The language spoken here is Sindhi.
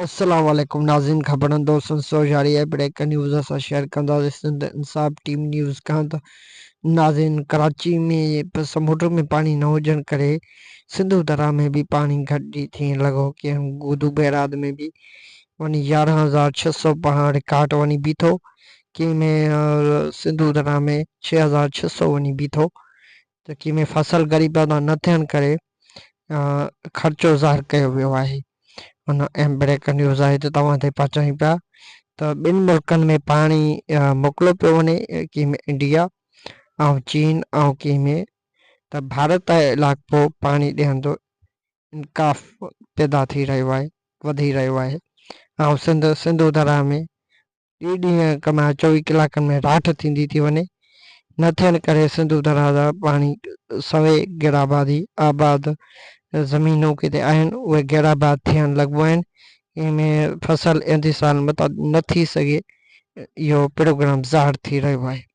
السلام عليڪم ناظرين خبرن دوستن سو جاري آهي بريڪ نيوز اسان شيئر ڪنداسين سنڌ انصاف ٽيم نيوز کان ته ناظرين ڪراچي ۾ سمنڊ ۾ پاڻي نه هجڻ ڪري سنڌو درياء ۾ به پاڻي گهٽجي ٿيڻ لڳو ڪنهن گدو بئراج ۾ به وڃي 11600 پهاڙ رڪارڊ وڃي بيٺو ڪنهن ۾ سنڌو درياء ۾ 6600 وڃي بيٺو ته ڪنهن ۾ فصل غريبانا نه ٿيڻ ڪري خرچو ظاهر ڪيو ويو آهي ان اهم بريڪ نيوز آهي ته توهان تائين پهچايون پيا ته ٻن ملڪن ۾ پاڻي موڪليو پيو وڃي ڪنهن ۾ انڊيا ۽ چين ۽ ڪنهن ۾ ته ڀارت ۽ علائقو پاڻي ڏيڻ جو انڪاف پيدا ٿي رهيو آهي وڌي رهيو آهي ۽ سنڌ سنڌو درياء ۾ ٽي ڏينهن ڪمايا 24 ڪلاڪن ۾ راٺ ٿيندي ٿي وڃي، نه ٿيڻ ڪري سنڌو درياء جا پاڻي سوين غيرآبادي آباد زمينون ڪٿي آهن اهي غيرآباد ٿيڻ لڳبو آهن ڪنهن ۾ فصل ايندي سال متان نه ٿي سگهي اهو پروگرام ظاهر ٿي رهيو آهي.